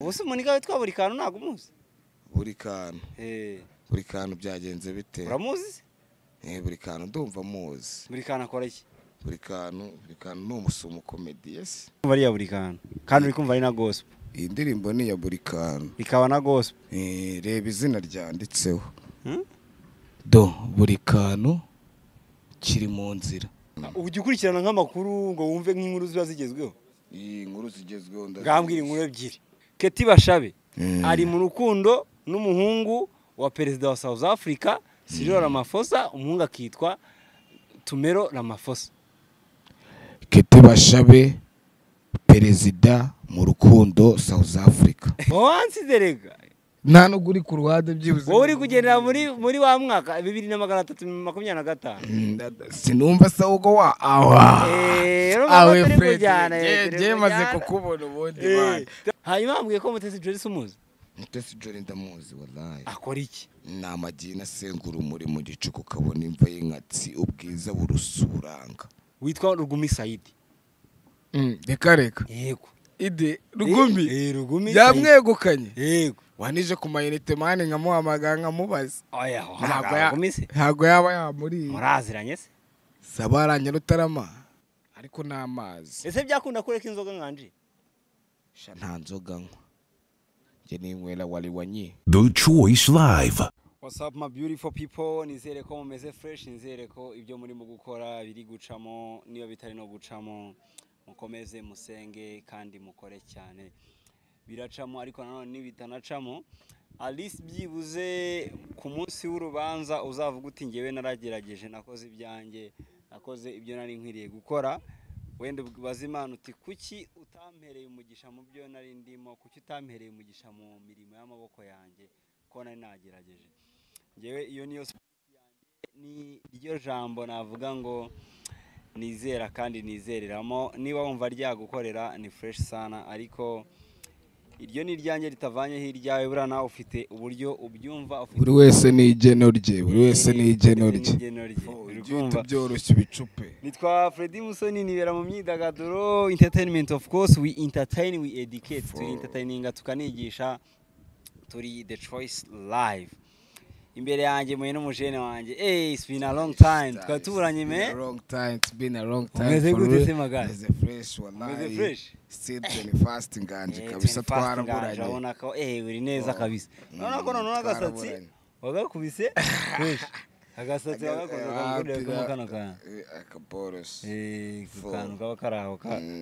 Ubuse umuniga witwa Buri Kantu ntabwo umuzi? Buri Kantu. Buri Kantu byagenze bite? Uramuzi? Buri Kantu ndumva muzi. Buri Kantu akora iki? Buri Kantu, Buri Kantu ni umusumo comedy, yes. Bariya Buri Kantu. Kandi uri kumva ari na gospel. Iyi ndirimbo ni ya Buri Kantu. Ikaba na gospel. Reba izina ryanditseho. Do Buri Kantu kiri mu nzira. Ujya ukurikirana nk'amakuru ngo wumve nk'inkuru ziba zigezweho? Iyi nkuru zigezweho ndazi. Ngambwira inkuru ebyiri. Keti Bashabe ari mu rukundo n'umuhungu wa perezida wa South Africa Cyril Ramaphosa, umuhungu akitwa Tumelo Ramaphosa. Keti Bashabe perezida mu rukundo South Africa. Wansize rega. Nta nubwo uri ku ruhande byibuze. Wowe uri kugendera muri wa mwaka 2325. Sinumva se uko wa awa. Awe Fred, je maze kukubona ubundi bana. Hanyuma ambwiye ko Mutesi Jolly umuzi. Mutesi Jolly ndamuzi wallahi. Akora iki? Ni amagina asengura umuri mu gicuku ukabona imva y'inkatsi ubwiza burusuranga. Witwa Rugumi Saidi. Reka reka. Yego. Ide Rugumi. Rugumi yamwegukanye. Yego. Wanije ku mayinite mane nkamuhamagara nkamubaza. Oya, ntago yaba yamuri. Muraziranye se? Sabaranye Rutarama ariko n'amazi. Ese byakunda kureka inzoga nkanje? Sha nta nzoga nkwa. Nge ninywera wali wanyi. The Choice Live. What's up my beautiful people? Nizere ko mumeze fresh, nizere ko ibyo muri mu gukora biri gucamo, niyo bitari no gucamo mukomeze musenge kandi mukore cyane. Biracamo ariko nanone nibitanacamo at least byibuze ku munsi w'urubanza uzavuga uti ngewe naragerageje, nakoze ibyanjye, nakoze ibyo nari nkwiriye gukora. Wenda ubaze Imana uti kuki utampereye umugisha mu byo nari ndimo, kuki utampereye umugisha mu mirimo y'amaboko yanjye ko nari nagerageje. Ngewe iyo niyo ni iryo jambo navuga ngo nizera kandi nizereramo. Niba wumva ryagukorera ni fresh sana, ariko iryo ni iryanjye ritavanye hirya buriya nawe ufite uburyo ubyumva. Buri wese ni igeno rye, buri wese ni igeno rye. Byoroshye ibicupe. Nitwa Freddy Musoni, nibera mu myidagaduro, entertainment of course, we entertain, we educate, turi entertaininga tukanigisha, turi The Choice Live. Imbere yanjye muye n'umujene wanjye. Hey, it's been a long time. Twari tuburanye me. Long time, it's been a long time. Umeze gute se magara? Meze fresh wallahi. Meze fresh. Still 21st nganje kabisa twaraburanye. Urabona ko uri neza kabisa. Urabona ko none agasatsi wagakubise fresh. Agasatsi wagakoze kangurira ko kano kantu. Akaboros. Kantu kaba karaho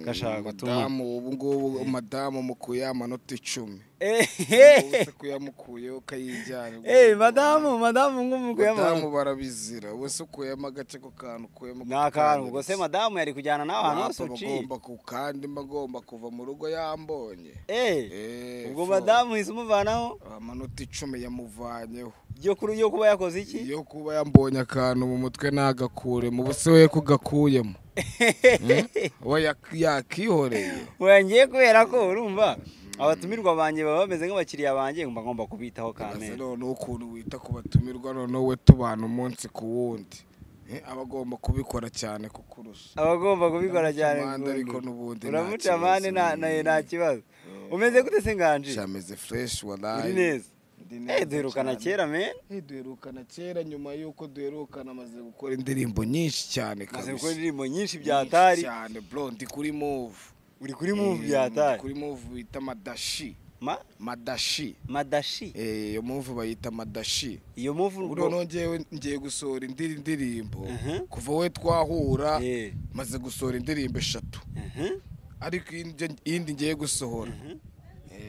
kashaka gutuma. Madamu ubu ngubu madamu mukuye amanota 10. Ubuse kuyamukuye ukayijyana. Madamu ngumukuye amanota. Madamu barabizira. Ubuse ukuyemo agace ko kantu ukuyemo. Nakantu ubwo se madamu yari kujyana nawe ahantu hose uciye. Agomba ku kandi magomba kuva mu rugo yambonye. Ubwo madamu hise umuvanaho amanota 10 yamuvanyeho. Yo kuri yo kuba yakoze iki? Yo kuba yambonye akantu mu mutwe nagakure mu buse we kugakuyemo. We yakihoreye. We ngiye kubera ko urumva abatumirwa banje baba bameze nk'abakiriya banje ngomba ngomba kubitaho kame. None ukuntu wita ku batumirwa none we tubana umunsi ku wundi. Abagomba kubikora cyane kukurusha. Abagomba kubikora cyane ariko nubundi uramuca amande nta kibazo. Umeze gute se nganje? Shameze fresh wallahi. Uri neza. Duherukana kera men. Duherukana kera nyuma yuko duherukana amaze gukora indirimbo nyinshi cyane kabisa. Amaze gukora indirimbo nyinshi byatari cyane bro, ndi kuri move. Uri kuri move byatari. Kuri move bita Madashi. Madashi. Madashi. Iyo move bayita Madashi. Iyo move ubu ngewe ngiye gusohora indirimbo kuva we twahura maze gusohora indirimbo 3. Ariko iyindi ngiye gusohora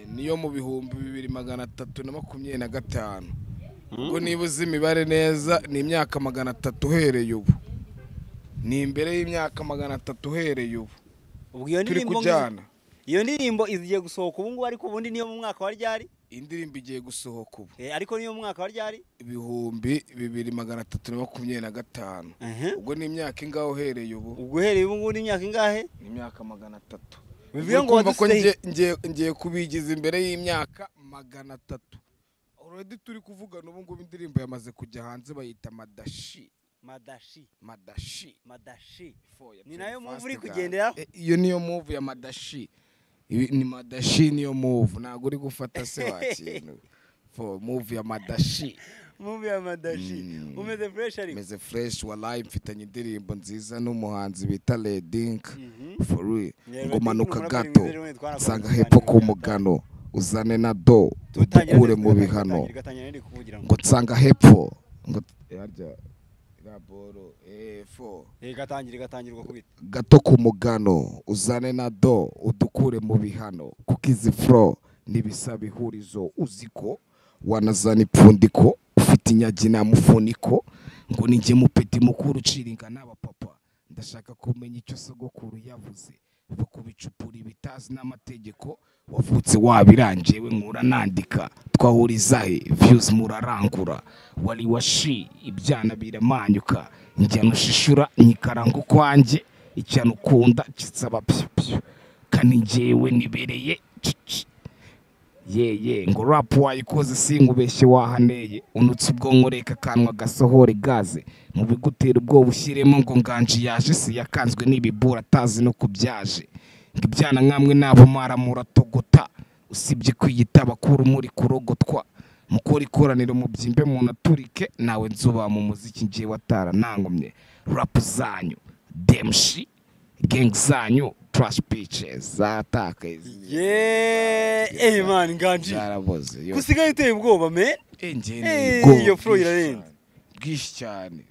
niyo mu 2325. Ubwo niba uzi imibare neza ni imyaka 300 uhereye ubu. Ni imbere y'imyaka 300 uhereye ubu. Ubwo iyo ndirimbo iyo ndirimbo igiye gusohoka ubu ngubu, ariko ubundi niyo mu mwaka wa ryari? Indirimbo igiye gusohoka ubu. Ariko niyo mu mwaka wa ryari? 2325. Ubwo ni imyaka ingahe uhereye ubu? Ubwo uhereye ubu ngubu ni imyaka ingahe? Ni imyaka 300. Bivuye ngo ngiye kubigiza imbere y'imyaka 300. Already turi kuvugana ubu ngubu indirimbo yamaze kujya hanze bayita Madashi. Madashi. Madashi. Madashi. Ni nayo move uri kugendera? Iyo niyo move ya Madashi. Ni Madashi niyo move, ntabwo uri gufata se wa kintu. For move ya Madashi. Move ya Madashi. Umeze fresh ariko? Umeze fresh wallahi, mfitanye indirimbo nziza n'umuhanzi bita Redink. For real. Ngo manuka gato nsanga hepfo ku mugano uzane na do utukure mu bihano. Ngo nsanga hepfo ngo harya raboro fo igatangirwa kubita gato ku mugano uzane na do udukure mu bihano, kuko izi flow nibisaba ihurizo uziko wanazana ipfundiko ufite inyagi na mufuniko. Ngo ninjye mupeti mukuru uciringa n'abapapa, ndashaka kumenya icyo sogokuru yavuze bakubicupura ibitazi n'amategeko, wavutse wabirangiye nkura nandika twahuriza he views murarangura wali washi ibyana biramanyuka njyana ushishura nyikaranga kwanjye icyana ukunda kisaba pyu kandi njyewe nibereye ye ngo rap wayikoze singubeshye wahaneye unutse ubwonko reka kanwa gasohore gaze mu bigutera ubwoba ushyiremo ngo Nganji yaje si yakanzwe n'ibibura atazi no kubyaje ibyana nkamwe nabo maramura togota usibye kwiyita bakuru muri kurogotwa mukora ikoraniro mu byimbe mu naturike nawe nzuba mu muziki ngiye watara nangomye rap zanyu demshi gang zanyu trash bitches zataka. Yeah, man Nganji zaraboze yo kusigaye uteye ubwoba man. Iyo flow irarenze bwinshi cyane.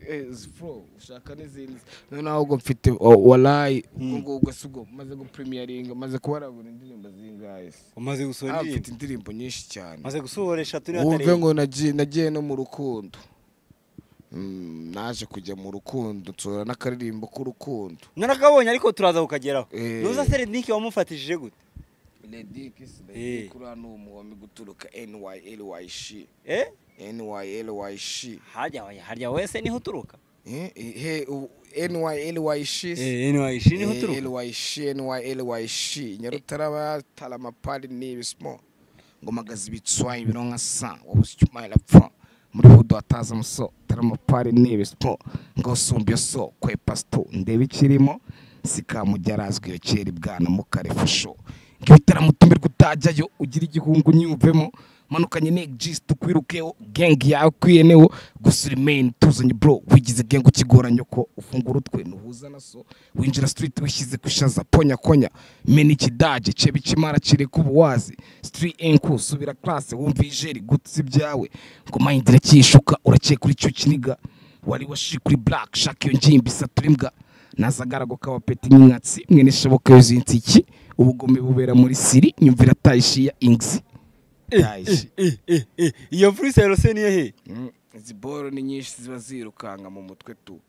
Flow ushaka n'izindi noneho ubwo mfite wallahi ubwo ngubwo si ubwo maze gupremieringa maze kubarabura indirimbo zingahe se umaze gusohora indirimbo? Mfite indirimbo nyinshi cyane maze gusohora eshatu ni wumve ngo nagiye no mu rukundo. Naje kujya mu rukundo nsohora n'akaririmbo k'urukundo narakabonye ariko turaza kukageraho. Nuza se Redink wamufatishije gute? Redink Redink uriya ni umuhomi guturuka NYLYC. NYLYC. Harya wese niho uturuka? NYLYC. NYC niho uturuka? LYC NYLYC Nyarutarama Talamapari n'ibismo ngo magazi bitswaye bironka sa wabuze icyuma irapfa muri hudo ataza muso Talamapari n'ibismo ngo sumbye so kwepa sto ndebe ikirimo sikamujya arazwi iyo kera ibwana mukarefusho ngibitaramutumirwa utajyayo ugira igihungu nyumvemo manukanye n'exist ukwirukeho gang yawe kwiyeneho gusa remain tuzanye bro wigize gang ukigoranye ko ufungura utwe nuhuza na so winjira street wishyize kushaza ponya konya mena ikidage cebe ikimara kireka ubuwazi street enku subira class wumva ijeri gutsi ibyawe ngo mind iracyishuka urakeye kuri cyo kiniga wari washi kuri black shaka iyo ngimbi satura imbwa nazagarago kabapeti nk'inkatsi mwene shoboka yuzuye insiki ubugome bubera muri siri nyumvira tayishiya ingzi. Iyo freestyle se niye he? Izi boro ni nyinshi ziba zirukanga mu mutwe tu.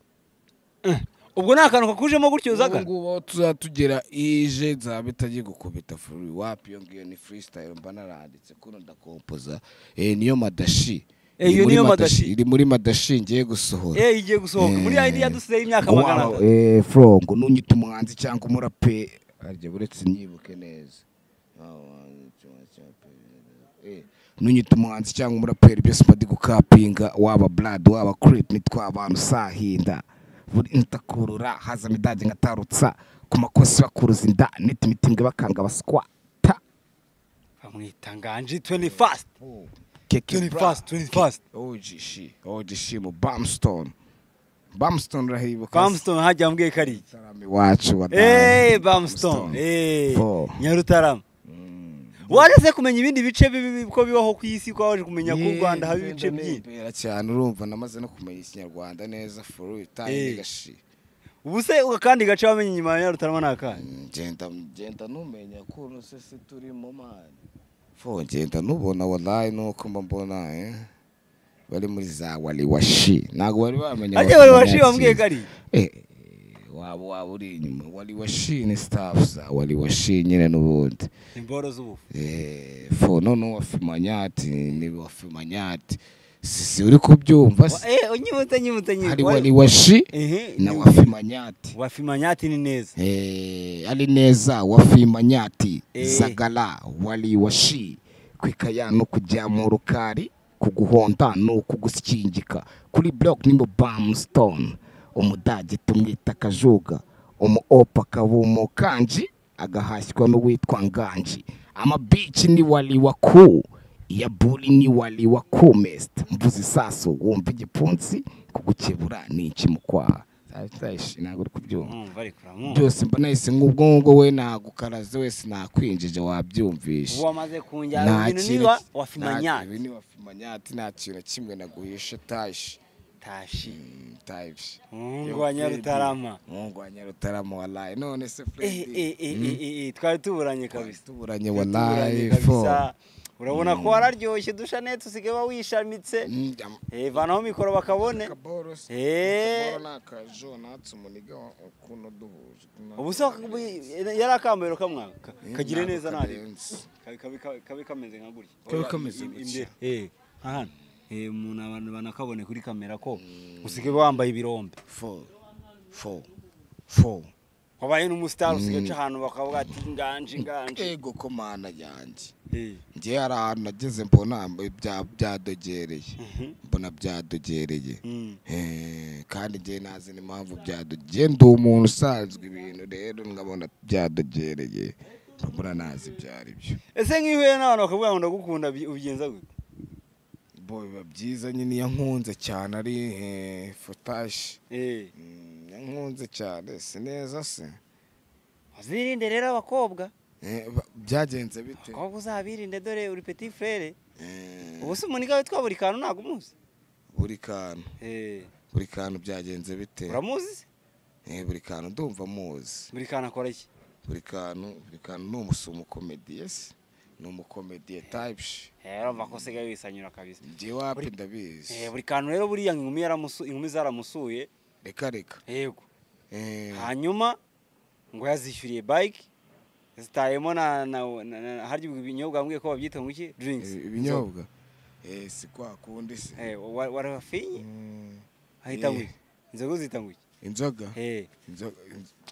Ubwo nta kantu kakujemo gutyo uzaga? Ubwo tuzatugera ije nzaba itagiye gukubita free wapi iyo ngiyo ni freestyle mba naranditse kuno ndakompoza. Niyo Madashi. Iyo niyo Madashi. Iri muri Madashi ngiye gusohora. Igiye gusohoka muri idea dusize y'imyaka 500. Flow ngo nunyita umuhanzi cyangwa umurape arye buretse nyibuke neza. Nunyita umuhanzi cyangwa umuraperi byose mba ndi gukapinga waba blood waba creep nitwa abantu sahinda buri ntakurura haza midage ngatarutsa ku makosi bakuruza inda neti mitinga bakanga baswa ta bamwita Nganji 21st 21st OG mu Bamstone Bamstone rahibuka Bamstone hajya mbwiye kari Sarami wacu wa Bamstone Nyarutarama. Wareze kumenya ibindi bice ko bibaho ku isi ko waje kumenya ko u Rwanda haba ibice byinshi cyane urumva namaze no kumenya ikinyarwanda neza for time gashi. Ubu se kandi gace wamenye inyuma ya Nyarutarama nakahe? Ngenda numenya ko no se turi mu man. Fo ngenda nubona wallahi nuko mbona bari muri za wali washi ntago bari bamenya. Ajye wali washi wambwiye kari waba uri inyuma wali washi ni staff za wali washi nyine n'ubundi imboro z'ubufu fo none wafimanyati ni wafimanyati sisi uri kubyumva unyibutse hari wali washi na wafimanyati. Wafimanyati ni neza ari neza wafimanyati zagala wali washi kwikaya no kujya mu rukari kuguhonda no kugushyingika kuri block nimbo Bamstone umudage tumwita kajuga umu opa kabumo kanji Agahashywa n'uwitwa Nganji. Amabici ni wali waku. Ya buli ni wali waku mest. Mvuze isaso wumva igipfunsi kugukebura ni iki mukwaha. Ntabwo uri kubyumva. Byose mba nahise nk'ubwo ngubwo we nagukaraze wese nakwinjije wabyumvishe. Wamaze kunjyana ibintu niba wafimanyati. Ibi ni wafimanyati nta kintu kimwe naguhishe tashi. Tashi. Tashi. Mungu wa Nyarutarama. Mungu wa Nyarutarama wallahi. None se Freddy. Twari tuburanye kabisa. Tuburanye wallahi fo. Urabona ko wararyoshye dushanete usigaye wishamitse. Vanaho mikoro bakabone. Ubu se yarakambaye kamwaka kagire neza nari. Kabe kameze nka gutya. Kabe kameze gutya. Hano. Umuntu abantu banakabone kuri kamera ko usigaye wambaye ibirombe. 4 4 4. Wabaye n'umustar usigaye uca ahantu bakavuga ati nganje nganje. Ego ko mana yanjye. Ngiye hari ahantu nageze mbona byadogereye. Mbona byadogereye. Kandi ngiye nazi n'impamvu byadogereye. Ndi umuntu usanzwe ibintu rero nkabona byadogereye. Mbona nazi byari byo. Ese nk'ihuye n'abantu bakavuga ngo ndagukunda ubigenza gute? Bo biba byiza nyine iyo nkunze cyane ari fotaje. Nkunze cyane si neza se. Uzirinde rero abakobwa. Byagenze bite? Abakobwa uzabirinde dore uri petit frere. Ubu se umuniga witwa buri kantu ntago umuzi? Buri kantu. Buri kantu byagenze bite? Uramuzi? Buri kantu ndumva muzi. Buri kantu akora iki? Buri kantu ni umukomediye se. Ni umukomediye type. Urumva ko usigaye wisanyura kabisa. Njye wapi ndabizi. Buri kantu rero buriya inkumi zaramusuye. Reka reka. Yego. Hanyuma ngo yazishyuriye bike zitayemo na harya ibinyobwa mbwiye ko babyita ngo iki drinks. Ibinyobwa. Si kwa kundi se. Warafinye? Ahita ngo inzoga zita ngo iki? Inzoga? Inzoga.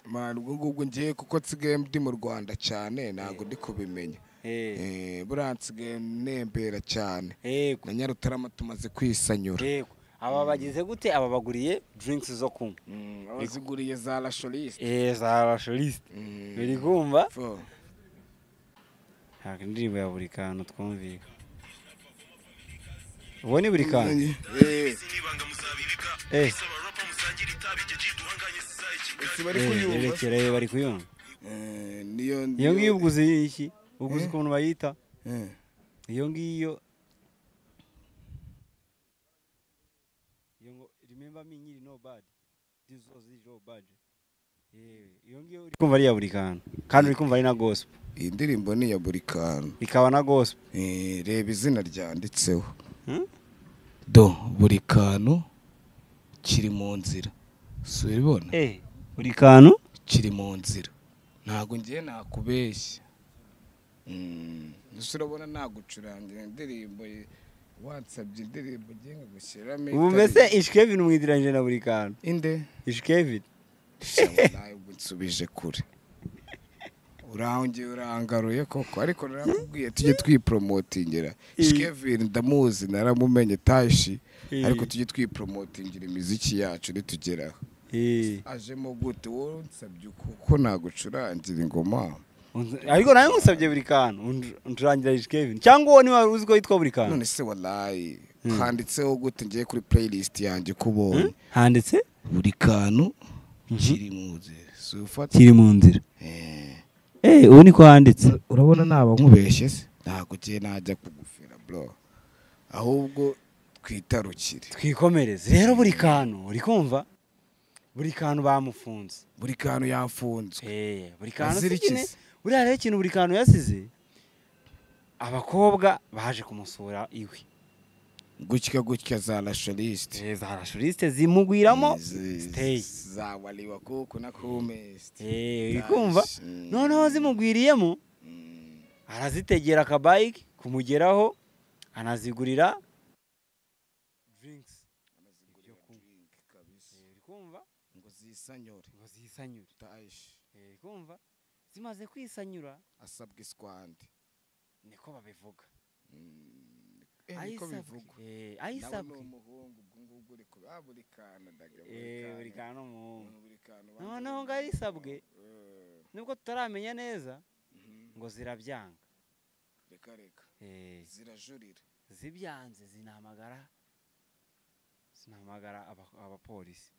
Man ubwo ngubwo ngiye kuko nsigaye ndi mu Rwanda cyane ntago ndi kubimenya. Buriya nsigaye nembera cyane. Na Nyarutarama tumaze kwisanyura. Yego. Aba bagize gute? Aba baguriye drinks zo kunywa. Abaziguriye za La Choliste. Za La Choliste. Biri kumva? Ntabwo indirimbo ya buri kantu twumvika. Ubu ni buri kantu. Bari bari kuyumva. Niyo ngiyo uguze iki? Uguze ukuntu bayita? Iyo ngiyo remember me nyiri no bad. This was no bad. Iyo ngiyo uri kumva ari ya buri kantu. Kandi uri kumva ari na gospel. Iyi ndirimbo ni ya buri kantu. Ikaba na gospel. Reba izina ryanditseho. Do buri kantu kiri mu nzira. Si ubibona? Buri kantu kiri mu nzira. Ntago ngiye nakubeshya. Ese urabona nagucurangira indirimbo wansabye indirimbo ngiye ngushyiramo. Ubu mbese Ishkevin umwidiranje na buri kantu. Inde? Ishkevin. Nawe nsubije kure. Urangye urangaruye koko ariko narakubwiye tujye twipromotingira. Ishkevin ndamuzi naramumenye tashi ariko tujye twipromotingira imiziki yacu nitugeraho. Ajemo gute wowe unsabye kuko nagucurangira ingoma. Ariko nawe ngusabye buri kantu uncurangira Ishkevin cyangwa wowe niba uzi ko yitwa buri kantu. None se wallahi handitseho gute ngiye kuri playlist yanjye kubonye. Handitse buri kantu kiri mu nzira. Sufata kiri mu nzira. Ubu niko handitse. Urabona naba nkubeshye se? Ntago giye najya kugufira bro. Ahubwo twitarukire. Twikomereze. Rero buri kantu uri kumva? Buri kantu bamufunze. Buri kantu yafunzwe. Buri kantu sikine. Buriya rero ikintu buri kantu yasize abakobwa baje kumusura iwe. Gutya gutya za La Choliste. Za La Choliste zimugwiramo stay. Za waliwa kuku na kumest. Uri kumva? Noneho zimugwiriyemo arazitegera akabike kumugeraho anazigurira drinks. Anazigurira drink kabisa. Uri kumva? Ngo zisanyure. Ngo zisanyure. Tashi. Uri kumva? Zimaze kwisanyura asabwa iskwandi. Niko babivuga. Niko bivugwa. Ayisabwe. Umuhungu ubwo uri kuba buri kantu ndaga buri kantu umuhungu. Noneho ngo ayisabwe. Nubwo tutaramenya neza ngo zirabyanga. Reka reka. Zirajurira. Zibyanze zinahamagara abapolisi.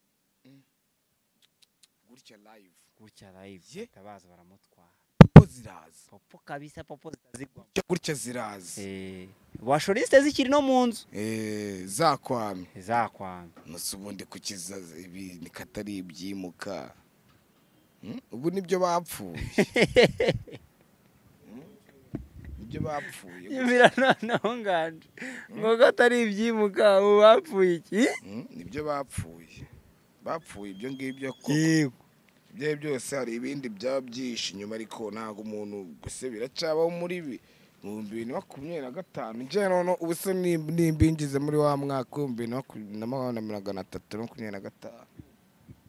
Gutya live. Gutya live. Tabaza baramutwara. Popo ziraza. Popo kabisa, popo zitazigwa. Gutya ziraza. Washoriste zikiri no mu nzu. Zakwamye. Zakwamye. Nose ubundi kukiza ibi nikatari ibyimuka. Ubu nibyo bapfuye. Nibyo bapfuye. Yumvira noneho Nganje. Ngo katari ibyimuka ubu bapfuye iki? Nibyo bapfuye. Bapfuye ibyo ngibyo koko. Ibyo byose hari ibindi byaba byinshi nyuma ariko ntago umuntu gusa biracabaho muri ibi mu 2025 nje none ubuse nimbingize muri wa mwaka 2325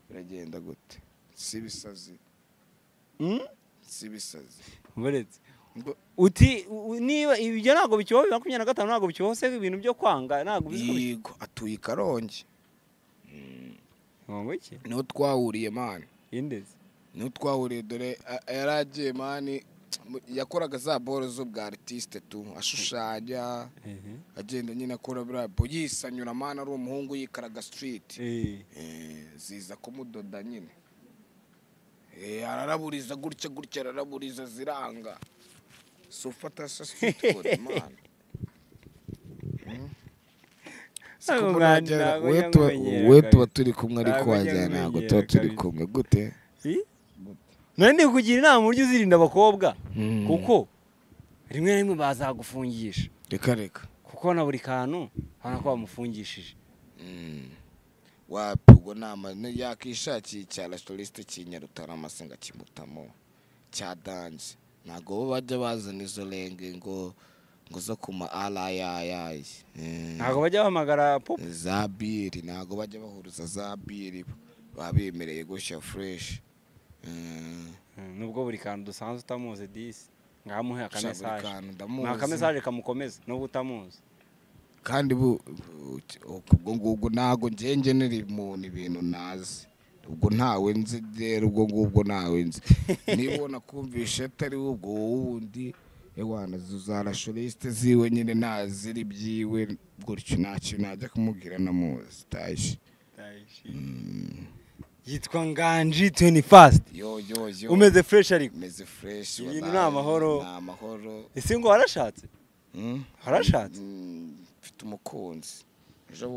biragenda gute? Si bisazi. Si bisazi. Muretse uti niba ibyo ntago bikibaho 25 ntago bikibaho se ibintu byo kwanga ntago biziko. Yego atuye Karongi. Ngo iki? Niho twahuriye man. Indeze. Niho twahuriye dore yaragiye man yakoraga za boro z'ubwa artiste tu ashushanya agenda nyine akora brabo yisanyura man ari umuhungu yikaraga street. Ziza kumudoda nyine. Araraburiza gutya gutya araraburiza ziranga. So fata sa street code man. We tuba turi kumwe ariko wajya ntago tuba turi kumwe gute? None kugira inama uburyo uzirinda abakobwa kuko rimwe na rimwe bazagufungisha. Reka reka. Kuko na buri kantu hana ko bamufungishije. Wapi ubwo nama yakishakiye cya restaurant cy'Inyarutarama se ngakimutamo cya dance. Ntago bo bajya bazana izo lenge ngo zo kuma alayayayi. Ntago bajya bahamagara pop za biri, ntago bajya bahuruza za biri babemereye gushya fresh. Nubwo buri kantu dusanzwe utamuzi disi ngamuhe aka message. Nka message kamukomeza nubwo utamuzi. Kandi ubwo ngubwo ntago ngenje niri mu ibintu nazi. Ubwo ntawe nzi rero ubwo ngubwo ntawe nzi. Nibona kumvisha atari ubwo wundi ewana zuzarashoriste ziwe nyine naziri byiwe gutyo ntacyo najya kumubwira namuzi taje. Yitwa Nganji 21st. Yo yo yo. Umeze fresh ariko. Umeze fresh. Ibintu ni amahoro. Ni amahoro. Ese ngo warashatse? Warashatse? Mfite umukunzi. Ejo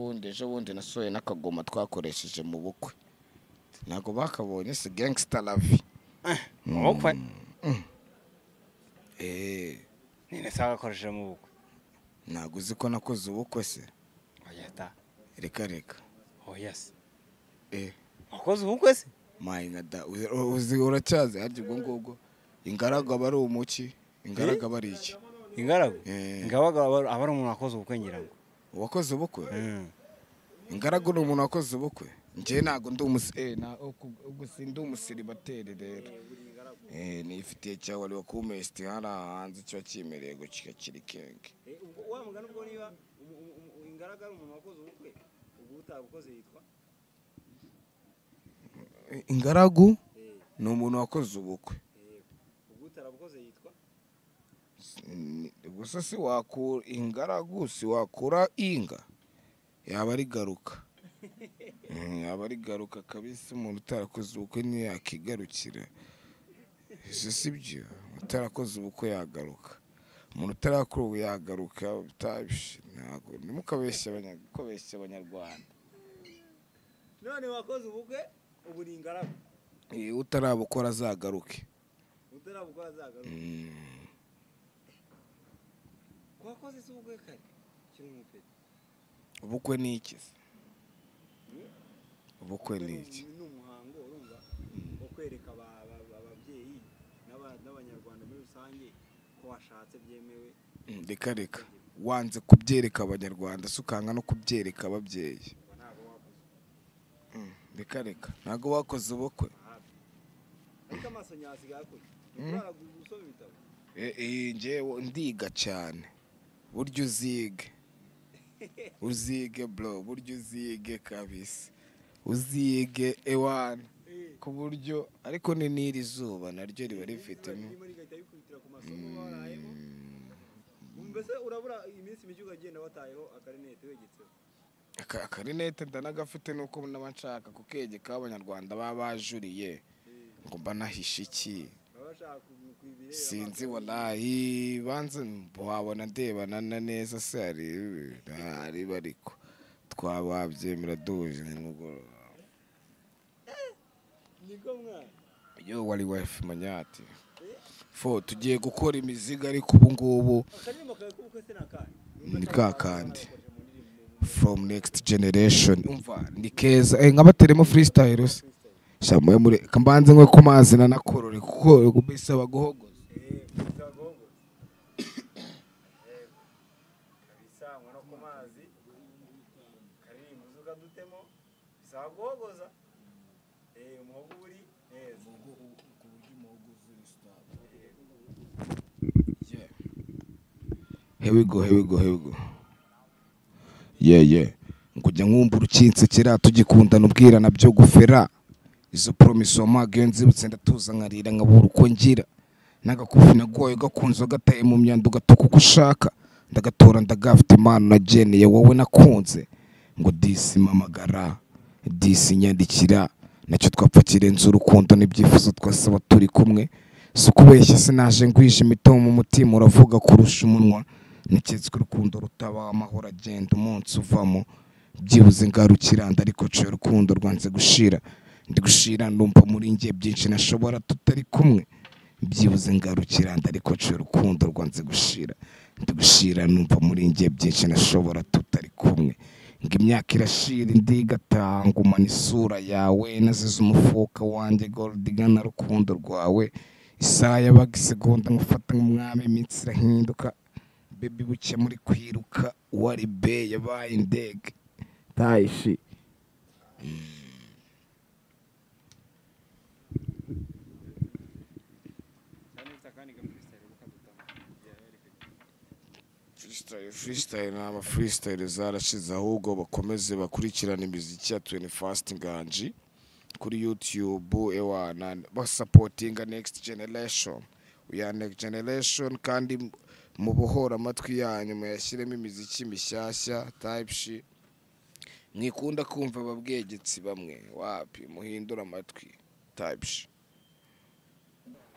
bundi nasoye n'akagoma twakoresheje mu bukwe. Ntago bakabonye se gangster love. Mu bukwe? Nene saga koresheje mu bukwe. Ntago uzi ko nakoze ubukwe se? Oya ta. Reka reka. Oh yes. Wakoze ubukwe se? Mayinga da uzi uracyaze harya ubwo ngubwo ingaragu aba ari umuki? Ingaragu aba ari iki? Ingaragu? Ingaragu aba ari umuntu wakoze ubukwe ngira ngo. Wakoze ubukwe? Ingaragu ni umuntu wakoze ubukwe. Nje ntago ndi ubwo sindi umusiribateri rero. Nifitiye cya wari wakumesti hara hanze cyo kimereye gucika kiri kenge. Ubwo wa mugana ubwo niba ingaragu ari umuntu wakoze ubukwe ubwo utabukoze yitwa ingaragu ni umuntu wakoze ubukwe. Ubwo utarabukoze yitwa gusa si wakura ingaragu si wakura inga yaba ari garuka. Yaba ari garuka kabisa umuntu utarakoze ubukwe ntiyakigarukira. Ese si byo utarakoze ubukwe yagaruka. Umuntu utarakora ubu yagaruka utabishe ntago nimukabeshye abanyarwanda. None wakoze ubukwe ubu ni ingaragu. Utarabukora azagaruke. Utarabukora azagaruke. Wakoze se ubukwe kare? Kiri umupeti. Ubukwe ni iki se? Ubukwe ni iki? Ni umuhango urumva wo kwereka ababyeyi n'abanyarwanda muri rusange ko washatse byemewe. Reka reka. Wanze kubyereka abanyarwanda se ukanga no kubyereka ababyeyi. Reka reka. Ntago wakoze ubukwe. Ariko amaso nyasiga yakuri. Urara gusoma ibitabo. Njewe ndiga cyane. Buryo uzige. Uzige bro, buryo uzige kabisa. Uzige ewana. Ku buryo ariko ni n'iri zuba naryo riba rifitemo. Mbese urabura iminsi mike ukagenda watayeho akarinete wegetseho. Akarinete ndanagafite nuko naba nshaka kukegeka abanyarwanda baba bajuriye ngo mba nahishe iki. Sinzi wallahi banze wabona ndebana na neza se ari bariko twababyemera duje nimugoroba. Yo wali wife manyati fo tugiye gukora imizigo ariko ubu ngubu ni kakandi from next generation. Umva ni keza nkabateremo freestyle se shamwe muri kambanze nkwe ku mazi na nakorore kuko bisaba guhogoza. Here we go, here we go, here we go. Yeah, yeah. Ngujya nkumva urukinsekera tugikundana ubwirana byo gufera. Izo promise wamaga nzibutse ndatuza nkarira nkabura uko ngira. Nagakufi nagoye gakunze gataye mu myanda ugatuka uko ushaka. Ndagatora ndagafite impano nageneye wowe nakunze. Ngo disi mamagara, disi nyandikira. Nacyo twapfa kirenze urukundo n'ibyifuzo twasaba turi kumwe. Sukubeshya sinaje ngwije imitomo mu mutima uravuga kurusha umunwa. Niketswe urukundo rutaba amahoro agenda umunsi uvamo. Byibuze ngarukira ariko cyo urukundo rwanze gushira. Ndi gushira ndumva muri nge byinshi nashobora tutari kumwe. Byibuze ngarukira ariko cyo urukundo rwanze gushira. Ndi gushira numva muri nge byinshi nashobora tutari kumwe. Ngo imyaka irashira indi igatangumana isura yawe nazize umufuka wanjye gold digana rukundo rwawe. Isaha yabaga isegonda ngufata nk'umwami iminsi irahinduka. Baby buke muri kwiruka wari be yabaye indege tayishi. Freestyle n'ama freestyle zarashize ahubwo bakomeze bakurikirana imiziki ya 21st Nganji kuri YouTube ewana basupportinga next generation. We are next generation kandi mubohora amatwi yanyu muyashyiremo imiziki mishyashya type shi. Mwikunda kumva ababwegetsi bamwe wapi muhindura amatwi type shi.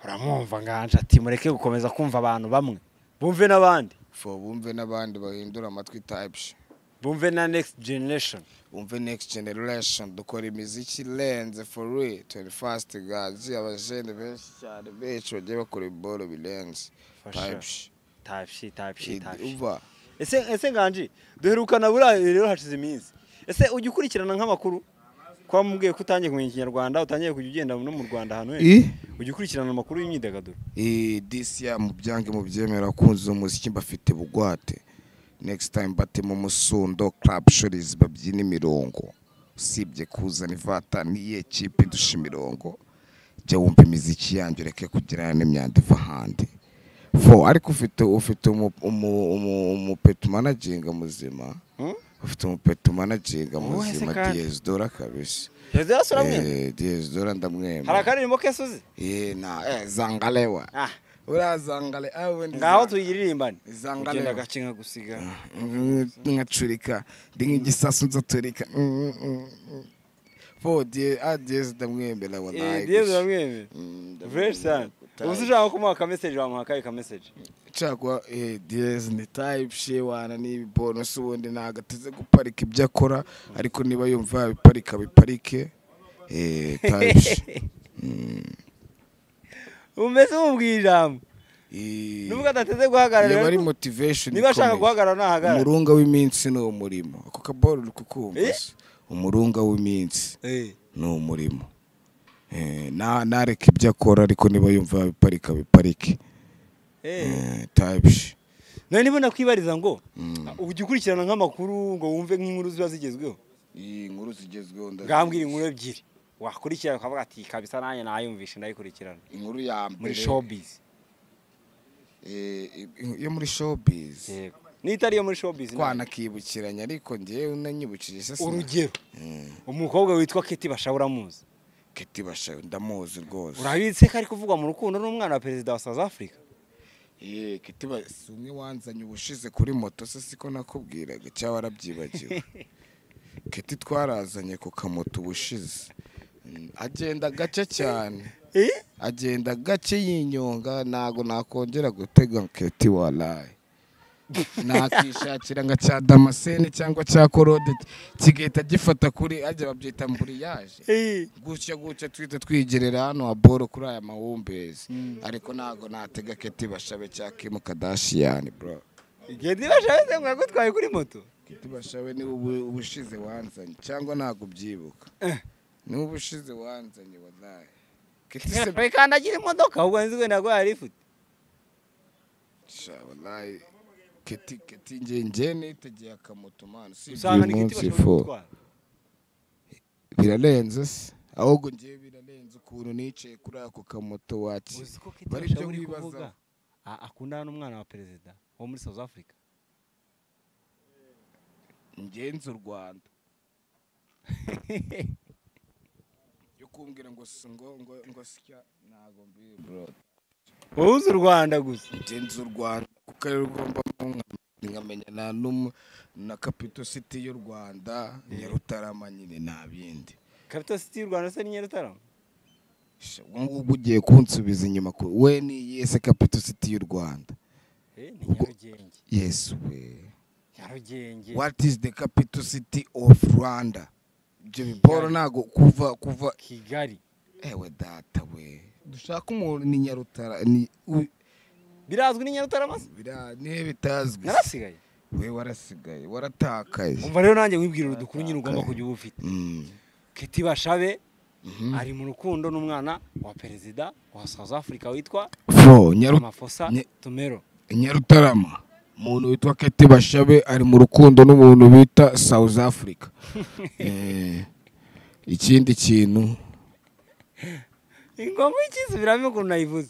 Uramwumva Nganji ati mureke gukomeza kumva abantu bamwe bumve n'abandi. Fo bumve n'abandi bahindura amatwi type shi. Bumve na next generation. Bumve next generation dukora imiziki irenze for real. 21st Nganji abajene benshi cyane benshi bagiye bakora iboro birenze type shi. Type shi, type shi, type shi. Uva. Ese Nganji duherukana buriya rero hashize iminsi. Ese ujya ukurikirana nk'amakuru kwa mubwiye ko utangiye kumenya Ikinyarwanda utangiye kujya ugenda no mu Rwanda ahantu henshi. Ujya ukurikirana amakuru y'imyidagaduro? This year mu byange mu byemera kunze umuziki mbafite bugwate. Next time bate mu musundo club shories babyina imirongo. Usibye kuzana ivata niye kipe dusha imirongo. Jya wumva imiziki yanjye ureke kugirana n'imyanda iva ahandi. Fo ariko ufite umupetu managinga muzima. Ufite umupetu managinga muzima Diez Dora kabisa. Diez Dora uramwemera? Diez Dora ndamwemera. Hari akaririmbo ke suzi? Na Zangalewa. Urazangale awe ndi. Ngaho tuyiririmbane. Zangalewa. Ugenda gace nka gusiga. Nkacurika ndi nk'igisasu nzaturika. Fo Diez ndamwemera wallahi. Diez uramwemera? Fresh sana. Ubu ushaka kumuha ka message wamuha kahe ka message? Chagwa Diez ni type she wana ni bonus ubundi nagateze guparika ibyo akora ariko niba yumva biparika biparike type she. Umeze umubwiye ijambo. Nubwo adateze guhagarara yaba ari motivation. Niba ashaka guhagarara nahagarara. Umurunga w'iminsi ni umurimo. Ako kaboro uri kukumva. Umurunga w'iminsi ni umurimo. Nareka ibyo akora ariko niba yumva biparika biparike. Type she. None niba nakwibariza ngo ujya ukurikirana nk'amakuru ngo wumve nk'inkuru ziba zigezweho? Inkuru zigezweho ndazi. Ngambwira inkuru ebyiri wakurikirana ukavuga ati kabisa nanjye nayumvishe ndayikurikirana. Inkuru ya mbere muri showbiz. Yo muri showbiz. Yego. Nitari yo muri showbiz. Twanakibukiranya ariko ngewe unanyibukije se. Urugero. Umukobwa witwa Keti Basha uramuzi? Keti Bashabe ndamuzi rwose. Urabitse ko ari kuvugwa mu rukundo n'umwana wa perezida wa South Africa? Keti si umwe wanzanye ubushize kuri moto se, siko nakubwiraga cyangwa warabyibagiwe? Keti twarazanye ku kamoto ubushize, agenda gake cyane, agenda gake yinyonga, ntago nakongera gutega Keti walayi. Nakishakira nka cya Damascene cyangwa cya Korode kigahita gifata kuri ajya babyita mburiyaje gutya gutya, twita twigerera hano aboro kuri aya mahumbezi, ariko ntago natega Keti Bashabe cya Kim Kardashian bro. Keti Bashabe se mwagutwaye kuri moto? Keti Bashabe ni ubushize wanzanye cyangwa ntago ubyibuka? Ni ubushize wanzanye wallahi. Keti se kandagira imodoka ubwo nzi wenda ko yari ifite. Sha wallahi Keti nge nitegeye akamoto man, si usanga ni Keti Bashabe gutwara birarenze se, ahubwo ngiye birarenze ukuntu nicaye kuri ako kamoto waki. Bari byo wibaza akundana n'umwana wa perezida wo muri South Africa. Ngenzi u Rwanda yo kumbwira ngo ngo ngo sya ntago mbi bro. Wowe uzi u Rwanda gusa. Ngenzi u Rwanda kuko ari rugomba nkamenya na na Capital City y'u Rwanda Nyarutarama nyine nta bindi. Capital City y'u Rwanda se ni Nyarutarama? Ubwo ugiye kunsubiza inyuma we ni yese Capital City y'u Rwanda. Ni Nyarugenge. Yes we. Nyarugenge. What is the capital city of Rwanda? Ibyo biboro nago kuva Kigali. Ewe data we. Dushaka umuntu ni Nyarutara ni birazwi ni Nyarutarama se? Ni bitazwi. Narasigaye. We warasigaye, waratakaye. Umva rero nanjye wibwira udukuru nyine ugomba kujya uba ufite. Keti Bashabe ari mu rukundo n'umwana wa perezida wa South Africa witwa Ramaphosa Tumero. Nyarutarama. Umuntu witwa Keti Bashabe ari mu rukundo n'umuntu bita South Africa. Ikindi kintu ingoma ikisubiramo ukuntu nayivuze.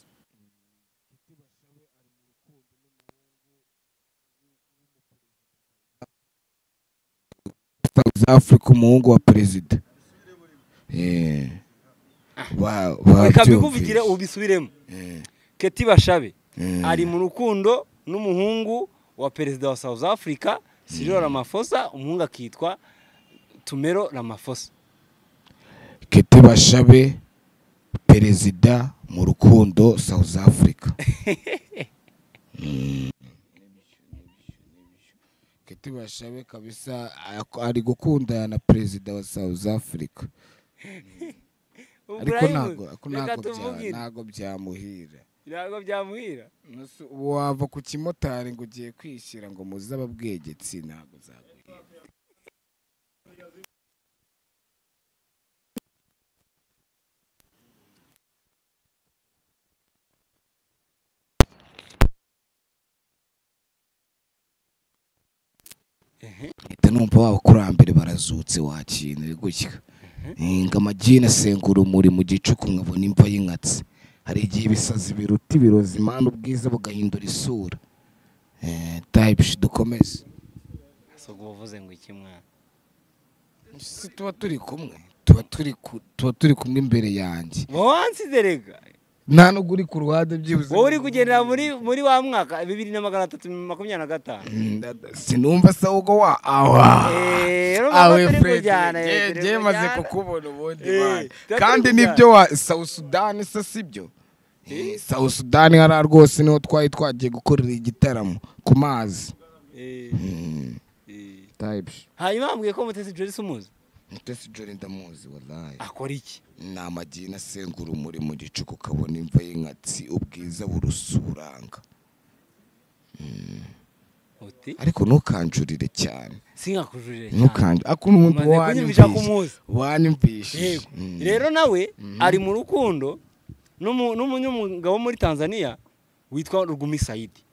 South Africa umuhungu wa perezida. Reka mbikuvugire ubisubiremo. Keti Bashabe ari mu rukundo n'umuhungu wa perezida wa South Africa Cyril Ramaphosa, umuhungu akitwa Tumero Ramaphosa. Keti Bashabe perezida mu rukundo South Africa. Keti Bashabe kabisa ari gukundana na perezida wa South Africa. Ariko ntago byamuhira. Ntago byamuhira. Wava ku kimotari ngo ugiye kwishyira ngo muze ababwegetsi ntago zaguhira. Mpita numva w'abakurambere barazutse wakintu gutya. Ngamagina sengura umuri mu gicuku nkabona imva y'inkatsi. Hari igihe ibisazi biruta ibirozi imana ubwiza bugahindura isura. Type dukomeze. Asogo uvuze ngo iki mwana? Si tuba turi kumwe, tuba turi kumwe imbere yanjye. Wowe wansize. Nta nubwo uri ku ruhande byibuze. Wowe uri kugendera muri wa mwaka 2325. Sinumva se ubwo wa awa. Awe Fred, ngiye maze kukubona ubundi bana. Kandi nibyo wa South Sudan se sibyo? South Sudan hara rwose niho twari twagiye gukorera igitaramo ku mazi. Type. Hanyuma ambwiye ko Mutesi Jolly umuzi. Mutesi Jolly ndamuzi wallahi. Akora iki? Ni amagina asengura umuri mu gicuku ukabona imva y'inkatsi ubwiza burusuranga. Ariko ntukanjurire cyane. Sinkakujurire cyane. Ntukanje. Ako umuntu wanyumvishe. Rero nawe ari mu rukundo n'umunyamugabo muri Tanzania witwa Rugumi Saidi.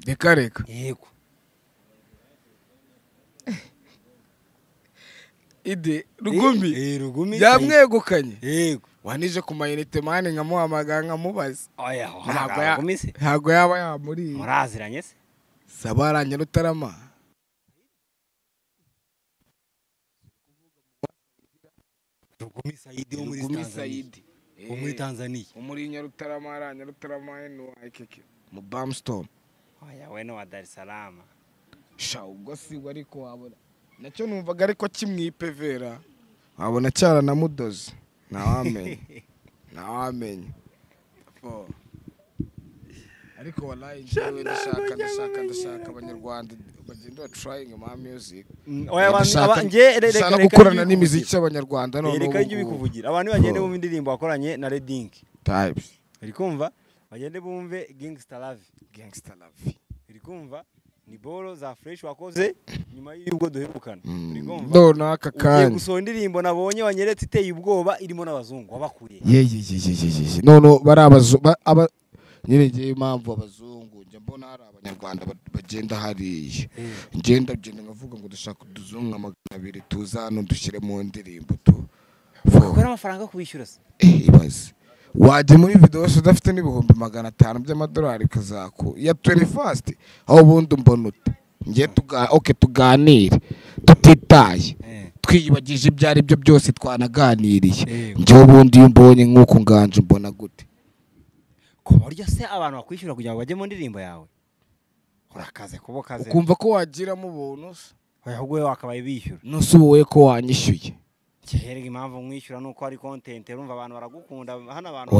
Reka reka. Yego. Ide Rugumi. Rugumi yamwegukanye. Yego. Wanije ku mayinite mane nkamuhamagara nkamubaza. Oya, ntago yaba yamuri. Muraziranye se? Sabara Nyarutarama. Lugumi Saidi wo muri Lugumi Tanzania. Saidi. Wo muri Tanzania. Wo muri Nyarutarama, Nyarutarama NYKK. Mu Bamstorm. Oya we no wa Dar es Salaam. Sha ubwo si we ariko wabona. Nacyo numvaga ariko kimwipevera. Wabona cyaranamudoze. Ntawamenya. Ntawamenya. Fo. Ariko wallahi njyewe ndashaka abanyarwanda bagenda ba trying my music. Oya abantu Ndashaka nge ndashaka gukorana n'imiziki y'abanyarwanda none reka ubu njye ngubu. ubikuvugira. Abantu bagende bumva indirimbo wakoranye na Redink. Types. Uri kumva? Bagende bumve Gangsta Love. Gangsta Love. Uri kumva? Ni boro za fresh wakoze nyuma y'ubwo duherukana. Uri kumva? None aka Ugiye kanya. gusohora indirimbo nabonye wanyeretse iteye ubwoba irimo n'abazungu wabakuye. Ye. None bari abazu aba nyine ngiye impamvu abazungu njya mbona hari abanyarwanda bagenda hariya. Ngenda ngenda nkavuga ngo dushaka uduzungu 200 tuza hano dushyire mu ndirimbo tu. Ukora amafaranga yo kubishyura se? Ibaze. Wajya muri video yose udafite n'ibihumbi 500 by'amadolari kazaku ya 21st aho ubundi mbona ute ngiye okay tuganire tutitaye twiyibagije ibyo ari byo byose twanaganiriye njye ubundi iyo mbonye nk'uko nganje mbona gute ku buryo se abantu bakwishyura kugira ngo bajye mu ndirimbo yawe urakaze kubo kaze ukumva ko wagiramo ubuntu se ahubwo wowe wakabaye bishyura nose ubu wowe ko wanyishyuye kerega impamvu mwishyura nuko ari content urumva abantu baragukunda hano abantu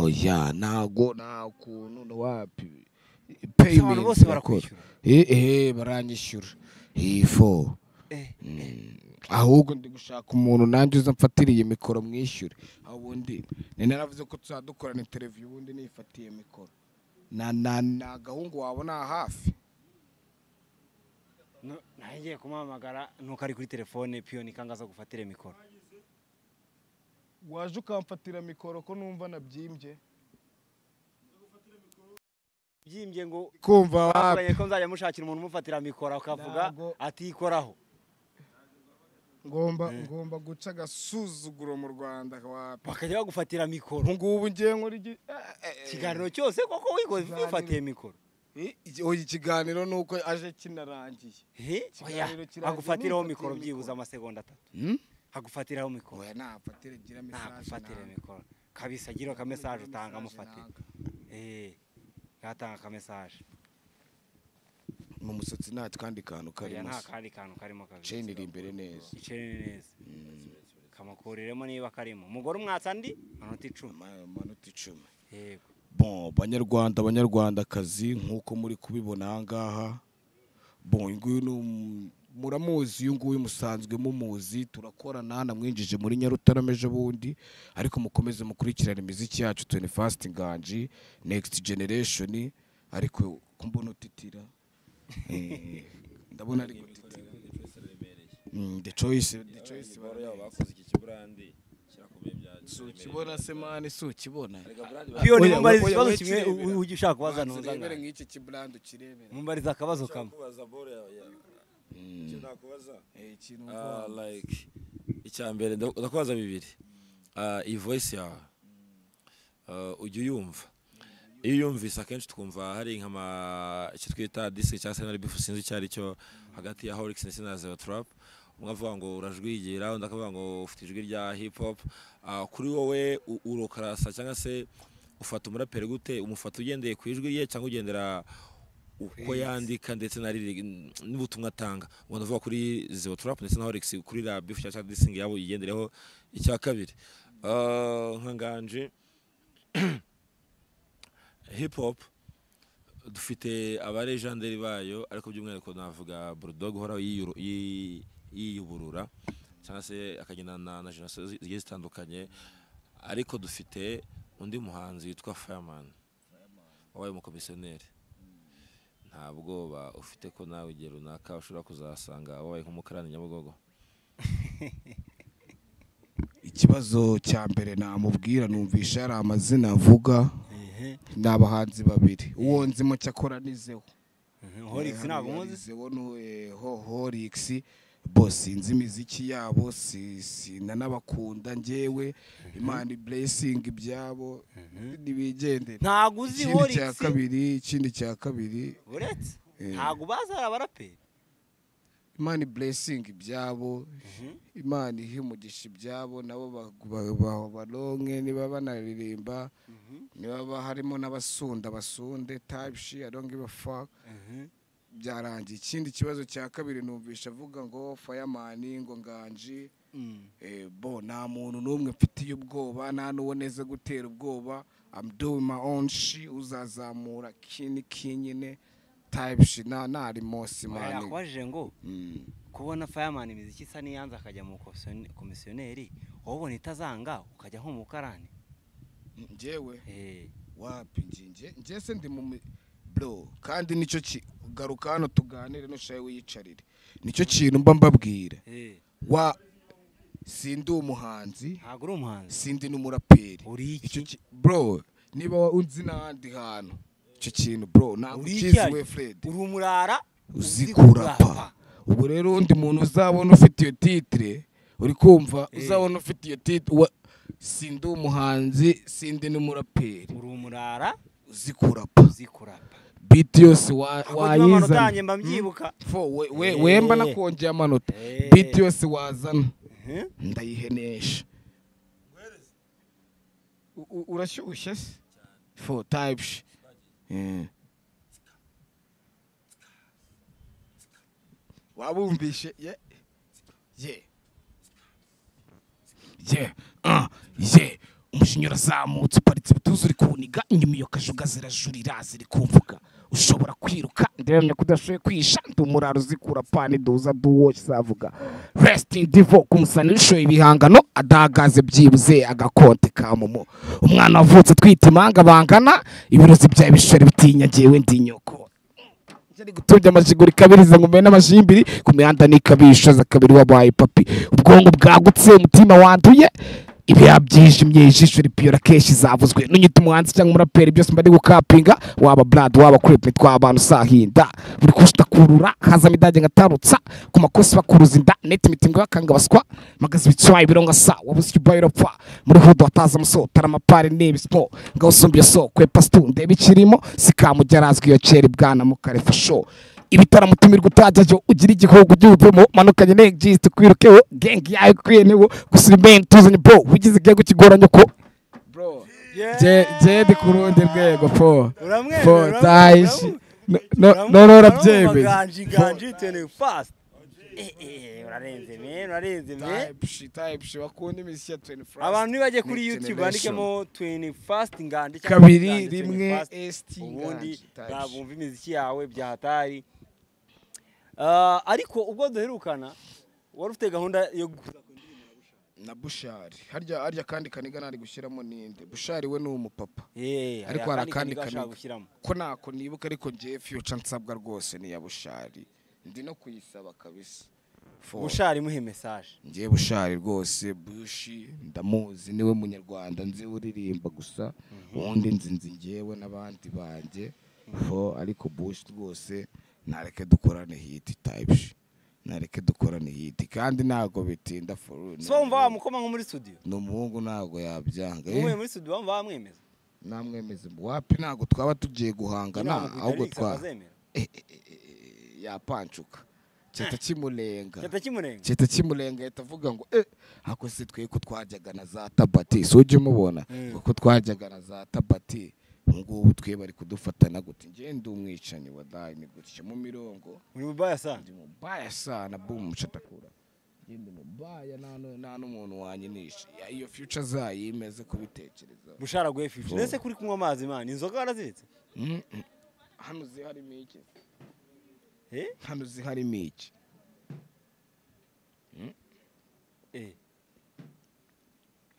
oya ntago nta kuntu wapi payment bose barakwishyura baranyishyura ifo ahubwo ndi gushaka umuntu nanjye uza mfatiriye mikoro mwishyure aho ubundi ni naravuze ko tuzadukorana interview ubundi nifatiye mikoro na gahungu wabona hafi nagiye kumuhamagara nuko ari kuri telefone piyoni kangaza gufatire mikoro waje ukamfatira mikoro ko numva nabyimbye byimbye ngo kumva wapi ko nzajya mushakira umuntu umufatira mikoro akavuga atikoraho ngomba guca agasuzuguro mu Rwanda wapi bakajya bagufatira mikoro ngubu ngiye nkora ikiganiro cyose koko wifatiye mikoro ikiganiro nuko aje kinarangiye agufatiraho mikoro byibuze amasegonda 3 agufatiraho mikoro oya nafatire gira message nagufatire mikoro kabisa gira ka message utanga amufatire gatanga ka message mu musatsi nta kandi kantu karimo nta kandi kantu karimo kabisa chain iri imbere neza chain neza kamakuriremo niba karimo umugore umwatsa andi amanota 10 amanota 10 yego bon banyarwanda banyarwandakazi nkuko muri kubibona aha ngaha bon nguyu muramuzi uyu nguyu musanzwe mumuzi turakorana namwinjije muri Nyarutarama ejo bundi ariko mukomeze mukurikirana imiziki yacu 21st Nganji Next Generation ariko kumbona utitira ndabona ari gutitira The Choice bakoze iki kibrandi kirakomeye bya sukibona se mani sukibona piyoni mumbariza ikibazo kimwe ujye ushaka kubaza ntuza nka nk'iki kibrandi ukirebera mumbariza akabazo kamwe kubaza bore ya icyo nakubaza ikintu like icya mbere ndakubaza bibiri iyi voice yawe ujya uyumva iyo uyumvise akenshi twumva hari nk'ama icyo twita disc cyangwa se na beef sinzi icyo ari cyo hagati ya Horix ndetse na Zero Trap umwe avuga ngo urajwigira undi akavuga ngo ufite ijwi rya hip hop kuri wowe urokarasa cyangwa se ufata umuraperi gute umufata ugendeye ku ijwi rye cyangwa ugendera uko yandika ndetse n'ubutumwa atanga ubwo ndavuga kuri Zero Trap ndetse na Horix kuri la beef cyangwa dissing yabo yigendereho icya kabiri nka Nganji hip hop dufite abarejanderi bayo ariko by'umwihariko navuga Bulldog uhora yiyuburura cyangwa se akagendana na generasiyo zigiye zitandukanye ariko dufite undi muhanzi witwa Fireman wabaye umukomisiyoneri nta bwoba ufite ko nawe igihe runaka ushobora kuzasanga wabaye nk'umukarani Nyabugogo Ikibazo cya mbere namubwira numvisha ari amazina avuga ni abahanzi babiri uwo nzimo cyakora nizeho Horix ntabwo muzi zeho Horix bo sinzi imiziki yabo sinanabakunda njyewe Imana blessing ibyabo nibigendere ntabwo uzi Horix ikindi cya kabiri uretse ntabwo baza ari abaraperi Imana blessing ibyabo, Imana ihe umugisha ibyabo, nabo baronke niba banaririmba, niba harimo n'abasunda basunde type shit, I don't give a fuck. Byarangiye. Ikindi kibazo cya kabiri numvisha avuga ngo Fireman ngo Nganji. Bo nta muntu n'umwe mfitiye ubwoba, nta n'uwo neza gutera ubwoba. I'm doing my own shit, uzazamura kini kinyine type shit, na nari mosi man. Yakubajije ngo kubona Fireman imiziki isa n'iyanze akajya mu komisiyoneri, wowe ubona itazanga ukajya nko mu karani? Njyewe wapi, nje se ndi mu bro, kandi nicyo garuka hano tuganire nushaye wiyicarire, nicyo kintu mba mbabwira. Wa sindi umuhanzi, ntabwo uri umuhanzi, sindi n'umuraperi. Uri iki bro? Niba unzi n'ahandi hantu icyo kintu bro ntabwo ukizi we Fred, uri umurara uzi kurapa. Ubwo rero undi muntu uzabona ufite iyo titre, uri kumva, uzabona ufite iyo titre, sindi umuhanzi, sindi n'umuraperi, uri umurara uzi kurapa, uzi kurapa. Beat yose wayizana mba mbyibuka fo we wemba nakongeye amanota. Beat yose wazana ndayihenesha. Urashyushye se fo type shit. Wabumvishe ye ye ye ye umushinyura urazamutse uparitse ibituza uri kuniga inyuma, iyo kajuga zirajurira ziri kumvuga, ushobora kwiruka ndemye kudashoye kwisha, ndi umuraro uzikura pani duza duwo kizavuga rest in divo kumusanisho ibihangano adahagaze byibuze agakonte ka momo, umwana wavutse twita imanga bangana ibirozi bya bishore bitinya ngewe ndi nyoko ari gutubya amashiguri kabiriza ngo mbe n'amashimbiri ku mihanda nikabisha za kabiri wabaye papi, ubwongo bwagutse umutima wanduye ibiya byijimye ijisho ripiyora kenshi zavuzwe nunyita umuhanzi cyangwa umuraperi byose mba ndi gukapinga, waba blood waba creep twabantu sahinda buri kushita kurura haza midage ngatarutsa ku makosi bakuruza inda net mitingo bakanga baswa magazi bitswaye bironga sa wabuze ibayiro pfa muri hudo ataza muso taramapari n'ibispo ngawusumbye so kwepa stu ndebe ikirimo sikamugerazwe iyo ceri bwana mukarefa show ibitaramo tumirwa utajyayo ugira igihugu by'ubuvemo manukanye n'exist kwirukeho gang yawe kwiye niwo gusa imben tuzanye bro wigize igego kigoranye ko bro je ndi ku rundi rwego fo fo tayishi no no urabyemeye Nganji 20 fast. Urarenze me, urarenze me. Type shit bakunda imiziki ya 20 fast. Abantu nibajye kuri YouTube bandikemo 20 fast Nganji kabiri rimwe ST ubundi bumva imiziki yawe bya hatari. Ariko ubwo duherukana wari ufite gahunda yo gukuza na Bushari, harya kandi kaniga nari gushyiramo ninde Bushari we ni umupapa, ariko hari akandi kaniga ko nako nibuka, ariko ngiye future nsabwa rwose ni ya Bushari, ndi no kuyisaba kabisa. Bushari muhe message. Ngiye Bushari rwose, Bushi ndamuzi niwe munyarwanda nzi uririmba gusa, ubundi nzi ngewe n'abandi banjye fo, ariko Bushi rwose nareke dukorane hit type shit, nareke dukorane hit kandi ntago bitinda for. So wumva wamukoma nko muri studio? Ni umuhungu ntago yabyanga. Umuye muri studio wumva wamwemeza? Namwemeza wapi, ntago twaba tugiye guhangana ahubwo twa yapancuka cyeta kimurenga, cyeta kimurenga yatavuga ngo hako se twe ko twajyaga na za tabati, so ujye umubona kuko twajyaga na za tabati ngubu twe bari kudufatana gute, ngende umwicanyi wadaye ni gutya mu mirongo muri mubaya sana, ndi mubaya sana boom shatakura ngende mubaya nta n'umuntu wanyinisha iyo future zayimeze kubitekereza. Bushara gwe future nese kuri kunywa amazi man, inzoga waraziritse hano ziharimo iki? Hano ziharimo iki?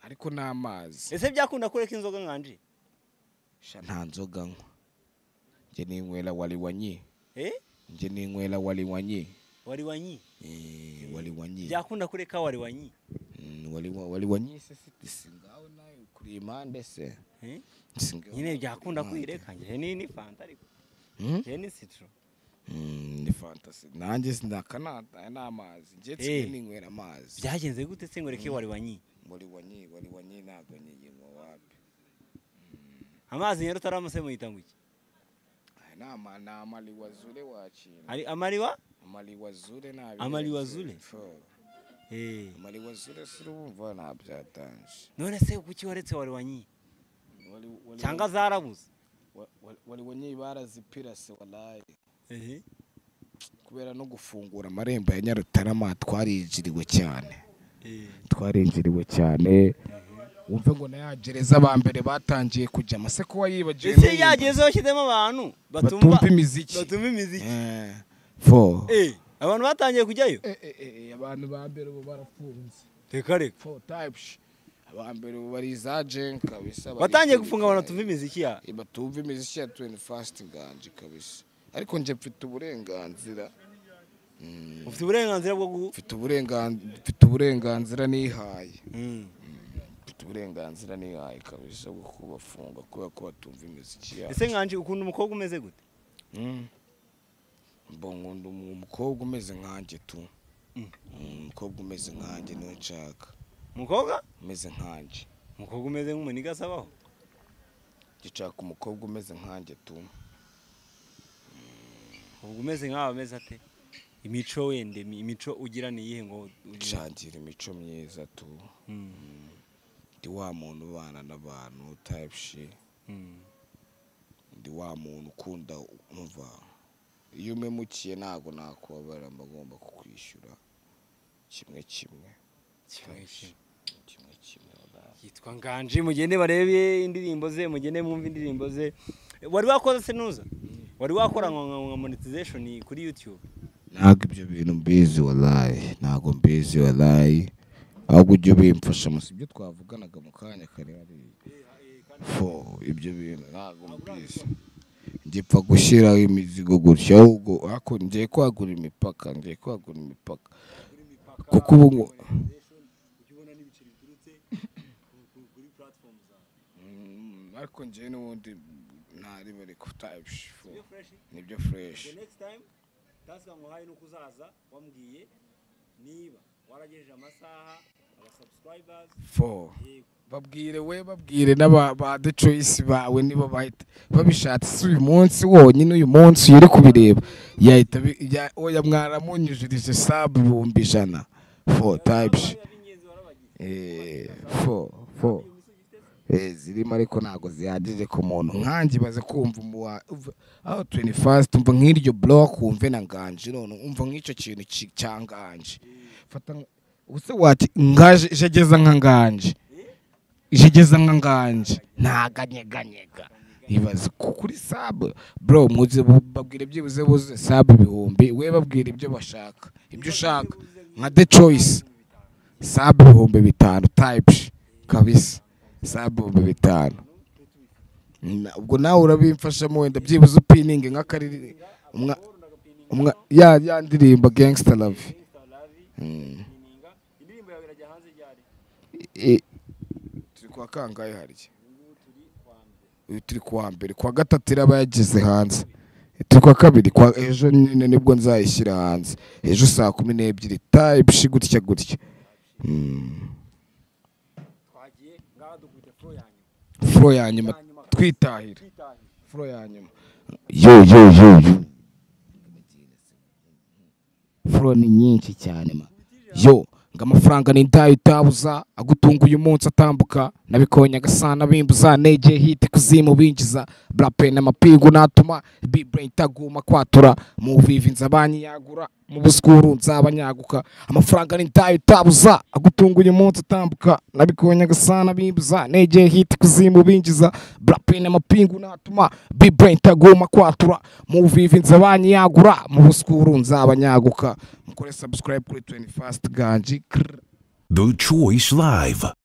Ariko n'amazi. Ese byakunda kureka inzoga Nganji? Sha nta nzoga nkwa. Nje ninywera wali wanyi. Nje ninywera wali wanyi. Wali wanyi? Wali wanyi. Byakunda kureka wali wanyi? Wali wanyi se singaho nayo kuri impande se. Nyine byakunda kwireka nje ni Fanta ariko. Nje ni citron. Ni fantasy. Nanjye sinakana n'amazi. Nje ninywera amazi. Byagenze gute se ngoreke wali wanyi? Wali wanyi, wali wanyi nago nyinywa wapi. Amazi Nyarutarama se muyita ngo iki? Nama amaliwa zule wachina. Ari amaliwa? Amaliwazure nabi. Amaliwazure? Amaliwazure sirumva nabyatanje. None se kuki waretse wari wanyi? Cyangwa zarabuze? Wari wanyi barazipirase wallahi. Kubera no gufungura amarembo ya Nyarutarama twarinjiriwe cyane. Twarinjiriwe cyane. Wumve ngo na yagereza ba mbere batangiye kujya amase ko wayibagiwe. Ese yageze washyizemo abantu batumva imiziki. Batumva imiziki. 4. Abantu batangiye kujyayo? Abantu ba mbere ubu barafunze. Reka reka. 4 types. Aba mbere ubu bari za jenka kabisa. Batangiye gufunga abantu batumva imiziki ya. Batumva imiziki ya 21st Nganji kabisa. Ariko nje mfite uburenganzira. Ufite uburenganzira bwo mfite uburenganzira nihaye. Mfite uburenganzira nihaye kabisa bwo kubafunga kubera ko batumva imiziki ya. Ese Nganji ukunda umukobwa umeze gute? Mbongo umukobwa umeze nkanjye tu. Umukobwa umeze nkanjye niwe nshaka. Umukobwa umeze nkanjye. Umukobwa umeze nk'umuniga sabaho? Gicaka umukobwa umeze nkanjye tu. Ubwo umeze nkawe ameze ate? Imico wende imico ugira ni iyihe ngo nshangira imico myiza tu. Ndi wa muntu ubana n'abantu type shit. Ndi wa muntu ukunda umva. Iyo umemukiye ntago nakubabara mbagomba kukwishyura kimwe kimwe. Kimwe kimwe. Yitwa Nganji, mugende barebe indirimbo ze, mugende mwumve indirimbo ze. Wari wakoze se nuza? Wari wakora nka monetization kuri YouTube? Ntago ibyo bintu mbizi wallahi, ntago mbizi wallahi. Ahubwo ujye ubimfasha musi ibyo twavuganaga mu kanya kare hari. Fo ibyo bintu ntago mbizi. Ngipfa gushyiraho imizigo gutya ahubwo ako ngiye kwagura imipaka, ngiye kwagura imipaka. Kuko ubu ngo ariko ngiye n'ubundi ntari bari ku type nibyo fresh. The next time task nguhaye nuko uzaza wambwiye niba waragejeje amasaha aba subscribers 4. Babwire we babwire n'aba ba The Choice bawe niba bahita babishatse uyu munsi wonyine uyu munsi uri kubireba yahita oya mwaramunyujirije sub 100,000 4 types 4 4 zirimo ariko ntago zihagije ku muntu nkanjye baze kumva umuwa aho 21st umva nk'iryo block umve na Nganji none umva nk'icyo kintu cya Nganji fata ubuse wati ngaje jegeza nka Nganji jegeza nka Nganji ntaganyeganyega ibaze kuri sub bro muze babwire byibuze buze sub 1000 we babwire ibyo bashaka ibyo ushaka nka The Choice sub 5000 types kabisa sub 5000. Ubwo nawe urabimfashamo wenda byibuze upininge nk'akariri umwa ya ndirimba Gangster Love. Indirimbo yawe irajya hanze ryari? Turi kwa kangahe harya? Uyu turi kuwa mbere, kuwa gatatu iraba yageze hanze. Turi kuwa kabiri, kwa ejo nyine nibwo nzayishyira hanze. Ejo saa 12 type gutya gutya. Twagiye ngaha dukubite flow ya nyuma. Flow ya nyuma twitahira. Flow ya nyuma. Yo yo yo yo. Flow ni nyinshi cyane ma. Yo ngo amafaranga ni ndayo utabuza agutunga uyu munsi atambuka nabikonya gasana bimbuza neje hit kuzimu binjiza blape n'amapigo natuma big brain taguma kwatura mu vivi nzabanyi yagura mu buskuru nzabanyaguka amafaranga ni ndayo utabuza agutunga uyu munsi atambuka nabikonya gasana bimbuza neje hit kuzimu binjiza blape n'amapingu natuma big brain taguma kwatura mu vivi nzabanyi yagura mu buskuru nzabanyaguka. Mukore subscribe kuri 21st Nganji. The Choice Live.